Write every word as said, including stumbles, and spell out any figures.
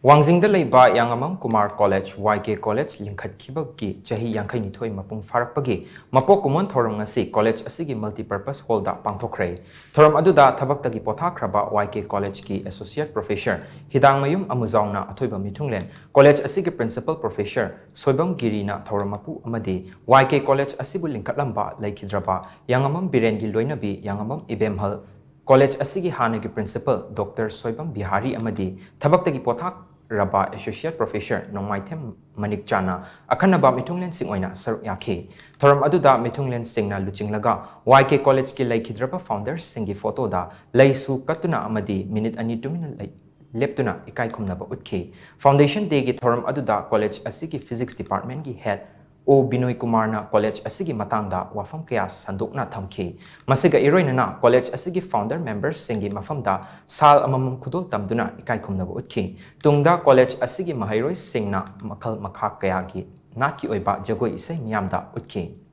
ꯋꯥꯡꯖꯤꯡꯗ ꯂꯩꯕ ꯌꯥꯉꯥꯃꯝ ꯀꯨꯃꯥꯔ ꯀꯣꯂꯦꯖ, ꯋꯥꯏ ꯀꯦ ꯀꯣꯂꯦꯖ, ꯂꯤꯡꯈꯠꯈꯤꯕꯒꯤ ꯆꯍꯤ ꯌꯥꯡꯈꯩꯅꯤꯊꯣꯏ ꯃꯄꯨꯡ ꯐꯥꯔꯛꯄꯒꯤ ꯃꯄꯣꯛ ꯀꯨꯝꯑꯣꯟ ꯊꯧꯔꯝ ꯉꯁꯤ ꯀꯣꯂꯦꯖ ꯑꯁꯤꯒꯤ multipurpose hallꯗ ꯄꯥꯡꯊꯣꯛꯈ꯭ꯔꯦ꯫ ꯊꯧꯔꯝ ꯑꯗꯨꯗ ꯊꯕꯛꯇꯒꯤ ꯄꯣꯊꯥꯈ꯭ꯔꯕ ꯋꯥꯏ ꯀꯦ ꯀꯣꯂꯦꯖꯀꯤ associate professor ꯍꯤꯗꯥꯡꯃꯌꯨꯝ ꯑꯃꯨꯖꯥꯎꯅ ꯑꯊꯣꯏꯕ ꯃꯤꯊꯨꯡꯂꯦꯟ, ꯀꯣꯂꯦꯖ ꯑꯁꯤꯒꯤ principal professor ꯁꯣꯏꯕꯝ ꯒꯤꯔꯤꯅ ꯊꯧꯔꯝ ꯃꯄꯨ ꯑꯃꯗꯤ ꯋꯥꯏ ꯀꯦ ꯀꯣꯂꯦꯖ ꯑꯁꯤꯕꯨ ꯂꯤꯡꯈꯠꯂꯝꯕ ꯂꯩꯈꯤꯗ꯭ꯔꯕ ꯌꯥꯉꯥꯃꯝ ꯕꯤꯔꯦꯟꯒꯤ ꯂꯣꯏꯅꯕꯤ ꯌꯥꯉꯥꯃꯝ ꯏꯕꯦꯝꯍꯜ, ꯀꯣꯂꯦꯖ ꯑꯁꯤꯒꯤ ꯍꯥꯟꯅꯒꯤ principal ꯗꯣꯛꯇꯔ ꯁꯣꯏꯕꯝ ꯕꯤꯍꯥꯔꯤ ꯑꯃꯗꯤ ꯊꯕꯛꯇꯒꯤ ꯄꯣꯊꯥꯔꯕ associate professor ꯅꯣꯡꯃꯥꯏꯊꯦꯝ ꯃꯅꯤꯛꯆꯥꯅ ꯑꯈꯟꯅꯕ ꯃꯤꯊꯨꯡꯂꯦꯟꯁꯤꯡ ꯑꯣꯏꯅ ꯁꯔꯨꯛ ꯌꯥꯈꯤ꯫ ꯊꯧꯔꯝ ꯑꯗꯨꯗ ꯃꯤꯊꯨꯡꯂꯦꯟꯁꯤꯡꯅ ꯂꯨꯆꯤꯡꯂꯒ ꯋꯥꯏ ꯀꯦ ꯀꯣꯂꯦꯖꯀꯤ ꯂꯩꯈꯤꯗ꯭ꯔꯕ founderꯁꯤꯡꯒꯤ photoꯗ ꯂꯩꯁꯨ ꯀꯠꯇꯨꯅ ꯑꯃꯗꯤ minute ꯑꯅꯤ ꯇꯨꯃꯤꯟꯅ ꯂꯩ-, ꯂꯦꯞꯇꯨꯅ ꯏꯀꯥꯏ ꯈꯨꯝꯅꯕ ꯎꯠꯈꯤ꯫ Foundation Dayꯒꯤ ꯊꯧꯔꯝ ꯑꯗꯨꯗ ꯀꯣꯂꯦꯖ ꯑꯁꯤꯒꯤ Physics Departmentꯀꯤ head ꯑꯣ ꯕꯤꯅꯣꯏ ꯀꯨꯃꯥꯔꯅ ꯀꯣꯂꯦꯖ ꯑꯁꯤꯒꯤ ꯃꯇꯥꯡꯗ ꯋꯥꯐꯝ ꯀꯌꯥ ꯁꯟꯗꯣꯛꯅ ꯊꯝꯈꯤ꯫ ꯃꯁꯤꯒ ꯏꯔꯣꯏꯅꯅ ꯀꯣꯂꯦꯖ ꯑꯁꯤꯒꯤ founder memberꯁꯤꯡꯒꯤ ꯃꯐꯝꯗ ꯁꯥꯜ ꯑꯃꯃꯝ ꯈꯨꯗꯣꯜ ꯇꯝꯗꯨꯅ ꯏꯀꯥꯏ ꯈꯨꯝꯅꯕ ꯎꯠꯈꯤ꯫ ꯇꯨꯡꯗ ꯀꯣꯂꯦꯖ ꯑꯁꯤꯒꯤ ꯃꯍꯩꯔꯣꯏꯁꯤꯡꯅ ꯃꯈꯜ ꯃꯈꯥ ꯀꯌꯥꯒꯤ ꯅꯥꯠꯀꯤ ꯑꯣꯏꯕ ꯖꯒꯣꯏ ꯏꯁꯩ ꯃꯤꯌꯥꯝꯗ ꯎꯠꯈꯤ꯫